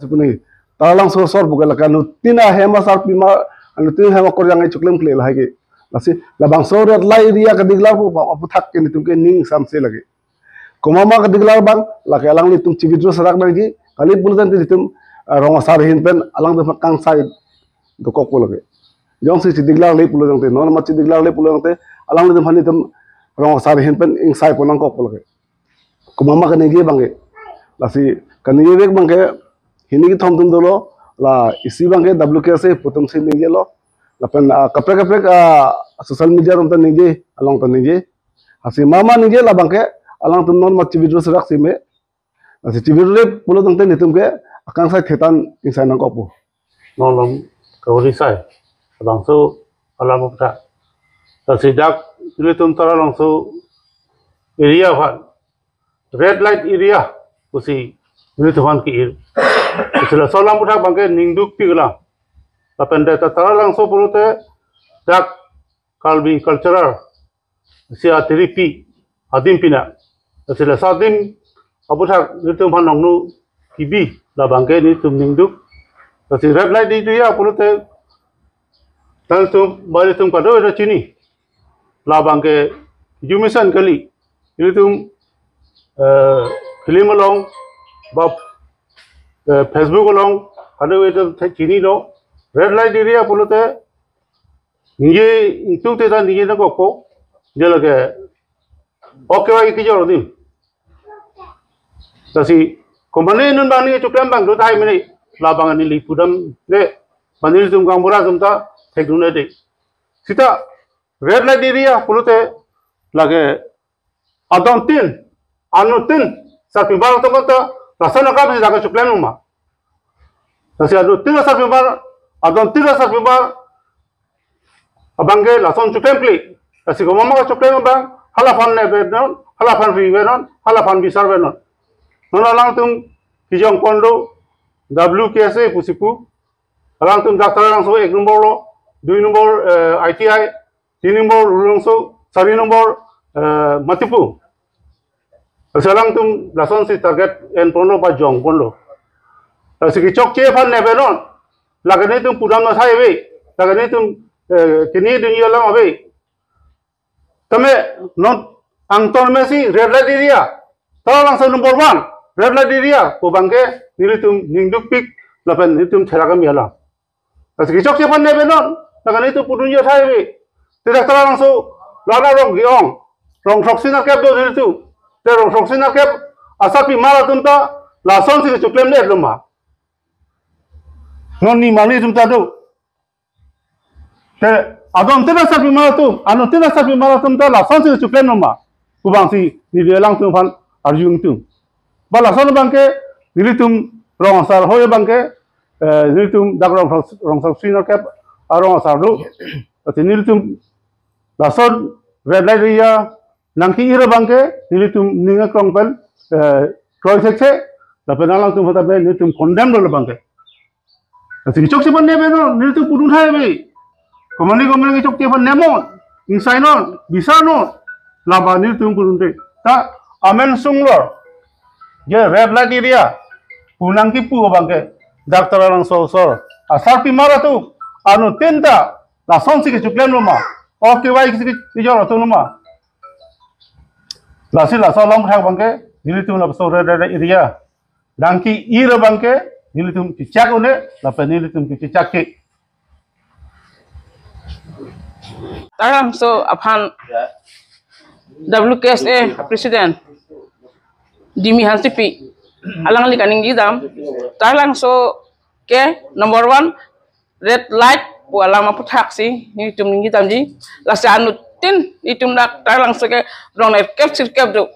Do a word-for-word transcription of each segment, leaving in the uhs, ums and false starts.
Sipuni Taralangso asor pu ke lake anuttin ahem asarpimar, anuttin ahem akorjang kechoklem kle lahai ke. Lasi labangso red light area ke-declare pu aputhak ke netum ke ning samse lake. Komat ma ke-declare abang, lake alanglitum chi-withdraw serak nangji, kali pulo tangte netum, ah, rong asar ahin pen alangtum kangsai dokokpo lake. Jongsi chi-declare le pulo tangte, non ma chi-declare le pulo tangte, alanglitum aphan netum rong asar ahin pen ingsaipo nangkokpo lake. Komat ma kaningje abang ke. Lasi kaningje abang ke, hini kethom atum dolo, la isi abang ke W K S A pu atum si ningjelo. Lapen, ah, kaprek kaprek, ah, social media atum ta ningje, along ta ningje. Lasi mama ningje labang ke, alangtum non ma chi-withdraw serak si me. Lasi chi-withdraw le pulo tangte netum ke akangsai thetan ingsai nangkokpo. Non along kavori sai, labangso alam aphuthak. Lasi dak nelitum Taralangso area aphan red light area pusi nelitum aphan ke-ir. Lasi laso alam aphuthak abang ke ningdukpik alam. Lapen dak Taralangso pulote dak Karbi cultural si atiripi adim pina. Lasi laso adim aphuthak nelitum aphan nongnu kibi labang ke nelitum ningduk. Lasi red light area pulote nangtum ba nelitum kadokave ta chini. Labang ke information kali. Nelitum, eh, film along ba, eh, Facebook along kadokave ta chinilo. Red light area pulote ningje ingtung te ta ningje nangkokpo. Je lake oke wa kejor adim. Lasi komat ma non abang ningje choklem abang do tahai mene, labang neli pudam de, mane nelitum gaonbura atum ta thekdun de. Sita red light area pulote lake adontin, anuttin asarpimar atum ta lason akam si dak choklem nangma. Lasi adontin asarpimar, adontin asarpimar abang ke lason choklem kle. Lasi komat ma choklem abang, halaphan nebenon, halaphan ribenon, halaphan bisarbenon. Non alangtum kejongpon do W K S A pusi pu. Alangtum dak Taralangso ek nombor lo, dui nombor, eh, I T I, tin nombor Rulongso, sari nombor, eh, Matipu. Lasi alangtum lasonsi target enpon lo ba jongpon lo. Lasi kechokche aphan nebenon. Lake nelitum pudam na sai ave. Lake nelitum, eh, kini dunji alam ave. Tame non angton mesi red light area. Taralangso number one red light area pu abang ke nelitum ningdukpik lapen nelitum therak kami alam. Lasi kechokche aphan nebenon, lake nelitum pudunji tahai ave. Te dak Taralangso lana rong ke-ong, rong throksi nerkep do nelitum. Te rong throksi nerkep asarpimar atum ta lasonsi kechoklemdet loma. Non ni mani atum ta do. Te adontin asarpimar atum, anuttin asarpimar atum ta lasonsi choklem loma pu abangsi neli alangtum aphan arju ingtung. Ba lason abang ke nelitum rong asar hoi abang ke, eh, nelitum dak rong, rong throksi nerkep arong asar do. Ati nelitum lason red light area nangke-ir abang ke nelitum ning akrong pen, eh, kroi sekse, lapen alangtum aphan ta nelitum condemn lo abang ke. Lasi kechokche aphan nebenon, nelitum pudun tahai ave. Komat ma komat ma kechokche aphan nemnon, ingsainon, bisarnon. Laba nelitum pudunde. Ta amen sunglor. Je red light area pu nangkipu abang ke dak Taralangso asor asarpimar atum, anuttin ta lasonsi kechoklem loma. Oke wa kejor atum loma. Lasi laso alam thak abang ke nelitum laso red light area nangke-ir abang ke nelitum chechak un-e, lapen nelitum chechak ke. Taralangso aphan W K S A President Dimi Hansepi alangli kaningje dam. Taralangso ke number one red light pu alam aputhaksi nelitum ningje damji. Lasi anuttin nelitum dak Taralangso ke rong nerkep sirkep do.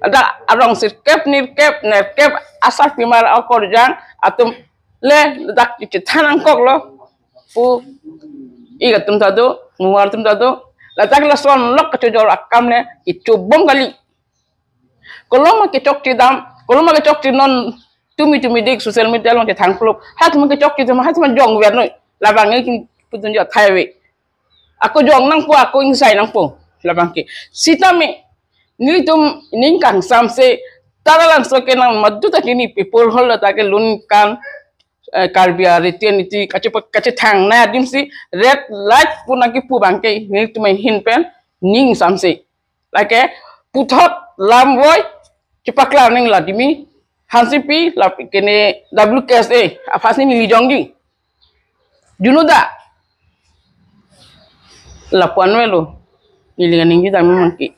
Dak arong sirkep nirkep nerkep asarpimar akorjang atum le dak chethan nangkoklo pu ik atum ta do, muar atum ta do. Ladak lason lok kachojor akam le kechobom kali. Koloma kechokche dam, koloma kechokche non tumi tumi dik social media along chethang puluk. Hat ma kechokche dam, hat ma jongver noi. Labang ke pudunji tahai ave. Ako jong nangpo, ako ingsai nangpo. Labang ke. Sitame nelitum ning kangsamse Tara langso ke nang madu ta kini people hall ta ke lun kan, eh, Karbi ariti aniti kache kache thang na adim si red light pu nangkipu abang ke nelitum ahin pen ning samse. Lake puthot lamvoi chepaklang nangji la dimi Hansepi la kene W K S A aphan si neli jongji. Juno da. Lapu-an avelo. Neli kaningje dam mangki.